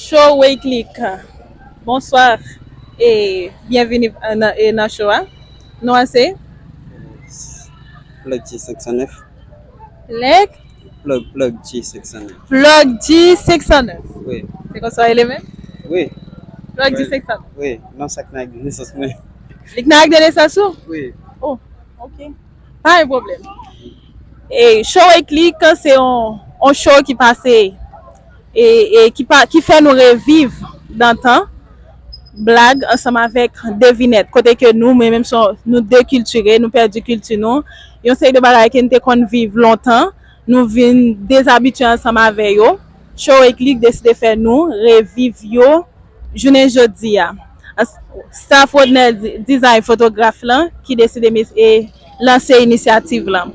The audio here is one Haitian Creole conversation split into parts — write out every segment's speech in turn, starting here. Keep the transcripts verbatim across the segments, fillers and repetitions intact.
Show Way Click. Bonswa e byenvini nan, e nan show a. Non an se? Plug G senk san nèf. Plug? Plug, Plug G senk san nèf. Plug G senk san nèf. Wi. Se konsa w rele menm? Wi. Plug G senek san. Wi, non, sa k nan nesans mwen. Li k nan ak de nesans ou? Wi. Oh, ok. Pa gen pwoblèm. E show Way Click se yon, yon show ki pase e, e ki, pa, ki fè nou reviv dantan blag ansanm avèk devinèt. Kote ke nou, men menm si nou dekiltire, nou pèdi kilti nou, yon seri de bagay ke nou te konn viv lontan, nou vin dezabitye ansanm avè yo. Show Way Click deside fè nou reviv yo jounen jodi a. Staff Rodnel Design, fotograf lan, ki deside lanse inisyativ lan.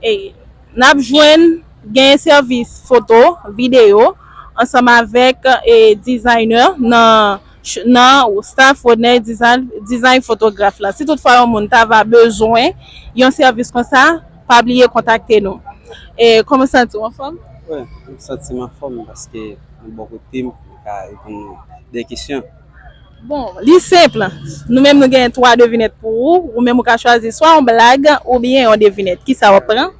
E n ap jwenn genyen sèvis foto, videyo, ansanm avèk e designer nan, nan staff Rodnel Design, Design, fotograf lan. Si toutfwa yon moun ta va bezwen yon sèvis konsa, pa bliye kontakte nou. E kòman w santi w, anfòm? Wi, m santi m anfòm paske m bò kote m, m ka reponn de kesyon. Bon, li senp. Nou menm nou genyen twa devinèt pou ou. Ou menm ou ka chwazi swa yon blag oubyen yon devinèt. Kisa w ap pran?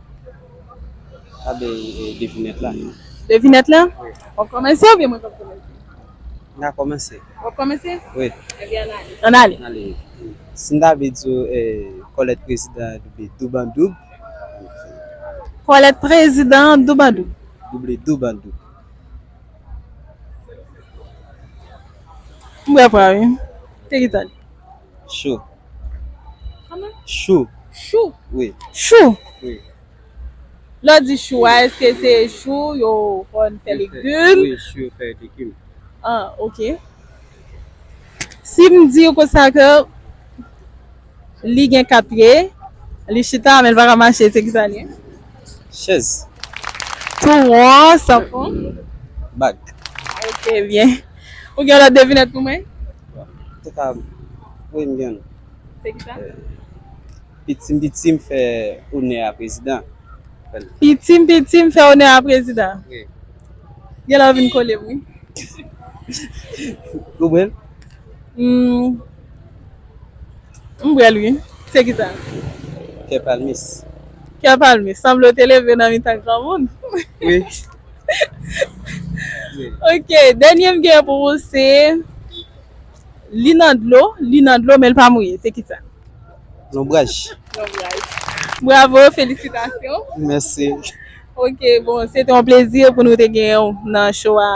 A ben, e, devinèt la. Devinèt la? W ap kòmanse oubyen mwen k ap kòmanse? M ka kòmanse. W ap kòmanse? Wi. Ebyen, ann ale. Ann ale. Ann ale. Si m ta vle di w, e, Kòlèt prezidan double doubandoub. Kòlèt prezidan doubandoub. Double doubandoub. M wè pa wi. Te ki tan? Chou. Kòman? Chou. Chou? Wi. Chou? Wi. Lè w di chou a, èske se chou yo konn fè legim? Wi, chou yo fè legim. Ah, ok. Si m di w konsa ke li gen kat pye, li chita, men l pa ka mache, se kisa l ye? Chèz. Twò, san fon. Bag. Ok, byen. Ou gen lòt devinèt pou mwen? Te ka, wi, m gen. Se kisa? Pitim pitim fè onè a prezidan. Pitim pitim fè onè a prezidan. Wi. Gen lè w vin kole m, wi. Ou bwè l? Hmm. M bwè l, wi. Se kisa? Kè palmis. Kè palmis. Sanble w te leve nan mitan granmoun. Wi. Ok, dènye m gen pou ou se li nan dlo, li nan dlo, men l pa mouye. Se kisa? Lonbraj. Lonbraj. Bravo, felisitasyon. Mèsi. Ok, bon, se te yon plezi pou nou te genyen w nan show a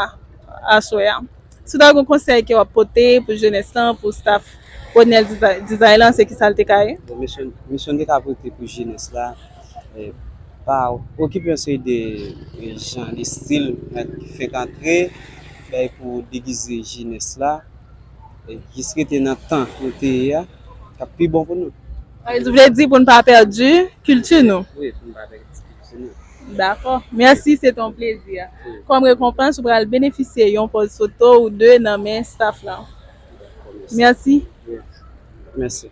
aswè a. Si w ta gen yon konsèy ke w ap pote pou jenès lan, pou staff Rodnel Design, Design lan, se kisa l te ka ye? Bon, misyon, misyon m te ka pote pou jenès la, e, pa okipe yon seri de, e, jan de stil, nèg ki fenk antre, bay pou degize jenès la, e, jis rete nan tan nou te ye a, k ap pi bon pou nou. Sa vle di pou n pa pèdi kilti nou. Wi, pou n pa pèdi kilti nou. Dakò. Mèsi, se te yon plezi. Kòm rekonpans, ou pral benefisye yon pòz foto ou de nan men staff la. Mèsi. Mèsi.